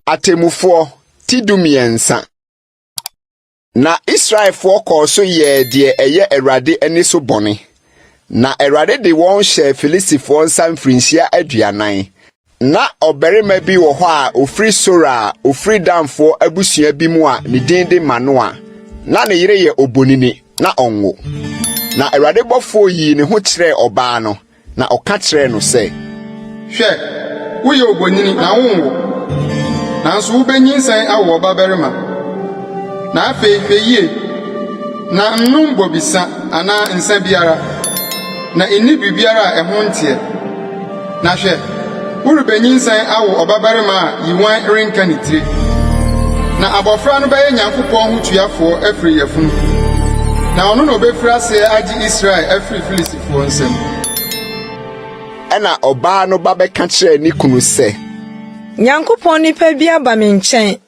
Atemmufoɔ ti 13. Na Israelfoɔ kɔɔ so yɛɛ deɛ ɛyɛ Awurade ani so bɔne. Na Awurade de wɔn hyɛɛ Filistifoɔ nsa mfirinhyia 40. Na ɔbarima bi wɔ hɔ a ɔfiri Sora a ɔfiri Danfoɔ abusua bi mu a ne din de Manoa. Na ne yere yɛ obonini, na ɔnwo. Na Awurade bɔfoɔ yii ne ho kyerɛɛ ɔbaa no, Na ɔka kyerɛɛ no sɛ. Hwɛ, woyɛ obonini na wonwo, nanso wubenyinsɛn awo ɔbabarima. Na afei hwɛ yie, na nnom bobesa anaa nsã biara, na nni biribiara a ɛho nteɛ. Na hwɛ, worebenyinsɛn awo ɔbabarima a yiwan renka ne tiri. Na abɔfra no bɛyɛ Nyankopɔn ho tuafoɔ afiri yafunu, na ɔno na obefiri aseɛ agye Israel afiri Filistifoɔ foɔ nsam. Ɛnna ɔbaa no ba bɛka kyerɛɛ ne kunu sɛ. Nyankopɔn nipa bi aba me nkyɛn,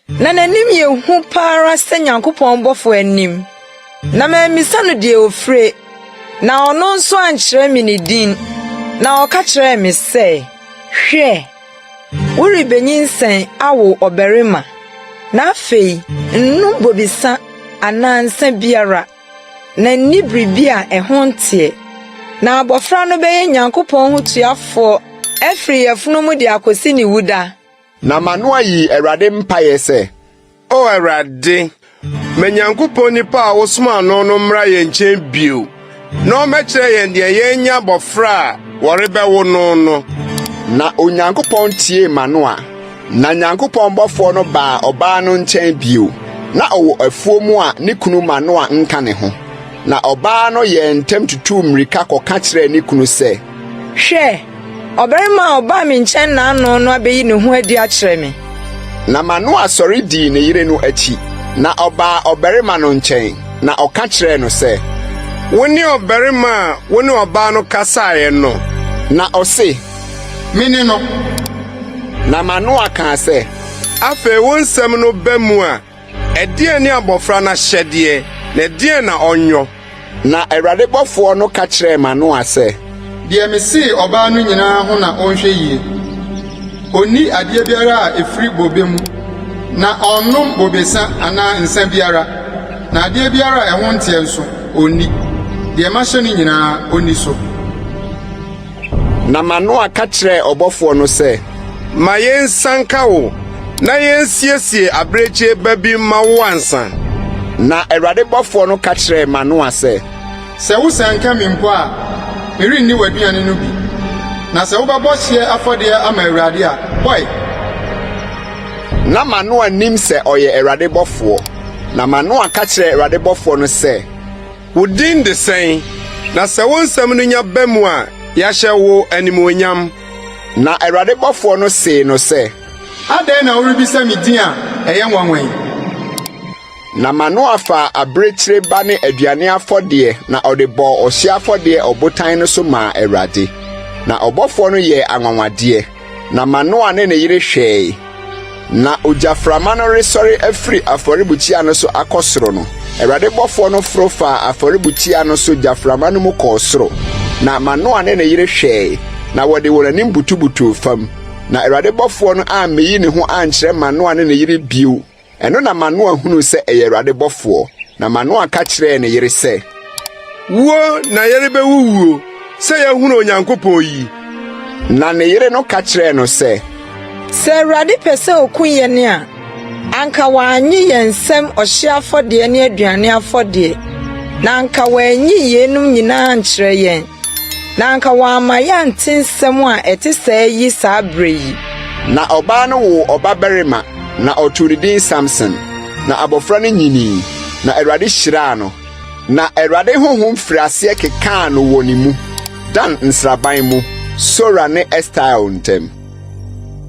na n'anim yɛ hu pa ara sɛ Nyankopɔn bɔfo anim. Na mammisa no deɛ ofire, na ɔno nso ankyerɛ me ne din. Na ɔka kyerɛɛ me sɛ, 'Hwɛ, worebenyinsɛn awo ɔbarima. Na afei nnom bobesa anaa nsã biara. na nni biribi a ɛho nteɛ. Na abɔfra no bɛyɛ Nyankopɔn ho tuafoɔ afiri yafunu mu de akɔsi ne wuda. Na Manoa yii Awurade mpaeɛ sɛ. O Awurade, ma Nyankopɔn nipa a wosomaa no no mmra yɛn nkyɛn bio, na ɔmmɛkyerɛ yɛn deɛ yɛnyɛ abɔfra a wɔrebɛwo no no. Na Onyankopɔn tiee Manoa. Na Nyankopɔn bɔfoɔ no baa ɔbaa no nkyɛn bio. Na ɔwɔ afuo mu a ne kunu Manoa nka ne ho. Na ɔbaa no yɛɛ ntɛm tutuu mmirika kɔka kyerɛɛ ne kunu sɛ. Hwɛ! Ɔbarima a ɔbaa me nkyɛn nnaano no abeyi ne ho adi akyerɛ me. Na Manoa sɔre dii ne yere no akyi, na ɔbaa ɔbarima no nkyɛn, na ɔka kyerɛɛ no sɛ. Wone ɔbarima a wo ne ɔbaa no kasaeɛ no? Na ɔse. Mene no. Na Manoa kaa sɛ. Afei wo nsɛm no ba mu a, ɛdeɛn ne abɔfra no ahyɛdeɛ, na ɛdeɛn na ɔnyɔ? Na Awurade bɔfoɔ no ka kyerɛɛ Manoa sɛ. Deɛ mesee ɔbaa no nyinaa ho na ɔnhwɛ yie. Ɔnni adeɛ biara a ɛfiri bobe mu, na ɔnnom bobesa anaa nsã biara, na adeɛ biara a ɛho nteɛ nso, ɔnni. Deɛ mahyɛ no nyinaa, ɔnni so. Na Manoa ka kyerɛɛ ɔbɔfoɔ no sɛ. Ma yɛnsianka wo, na yɛnsiesie abirekyie ba bi mma wo ansa. Na Awurade bɔfoɔ no ka kyerɛɛ Manoa sɛ. Sɛ wosianka me mpo a, merenni w'aduane no bi, na sɛ wobɛbɔ hyeɛ afɔdeɛ ama Awurade a, bɔ ɛ! Na Manoa nnim sɛ ɔyɛ Awurade bɔfoɔ. Na Manoa ka kyerɛɛ Awurade bɔfoɔ no sɛ. Wo din de sɛn? Na sɛ wo nsɛm no nya ba mu a, yɛahyɛ wo animuonyam. Na Awurade bɔfoɔ no see no sɛ. Adɛn na worebisa me din a ɛyɛ nwanwa yi? Na Manoa faa abirekyire ba ne aduane afɔdeɛ na ɔde bɔɔ ɔhyeɛ afɔdeɛ ɔbotan no so maa Awurade. Na ɔbɔfoɔ no yɛɛ anwanwadeɛ. Na Manoa ne ne yere hwɛe, na ogyaframa no resɔre afiri afɔrebukyia no so akɔ soro no, Awurade bɔfoɔ no foro faa afɔrebukyia no so gyaframa no mu kɔɔ soro. Na Manoa ne ne yere hwɛe, na wɔde wɔn anim butubutuu fam. Na Awurade bɔfoɔ no ammeyi ne ho ankyerɛ Manoa ne ne yere bio. Ɛno na Manoa hunuu sɛ ɛyɛ Awurade bɔfoɔ, na Manoa ka kyerɛɛ ne yere sɛ. Wuo na yɛrebewuwuo sɛ yɛahunu Onyankopɔn yi. Na ne yere no ka kyerɛɛ no sɛ. Sɛ Awurade pɛ sɛ oku yɛn a, anka wannye yɛn nsam ɔhyeɛ afɔdeɛ ne aduane afɔdeɛ, na anka wanyi yeinom nyinaa ankyerɛ yɛn. Na anka wamma yɛante nsɛm a ɛte sɛɛ yi saa berɛ yi. Na ɔbaa no woo ɔbabarima, na ɔtoo ne din Samson. Na abɔfra no nyinii, na Awurade hyiraa no. Na Awurade honhom firii aseɛ kekaa no wɔ ne mu, Dan nsraban mu, Sora ne Estaol ntam.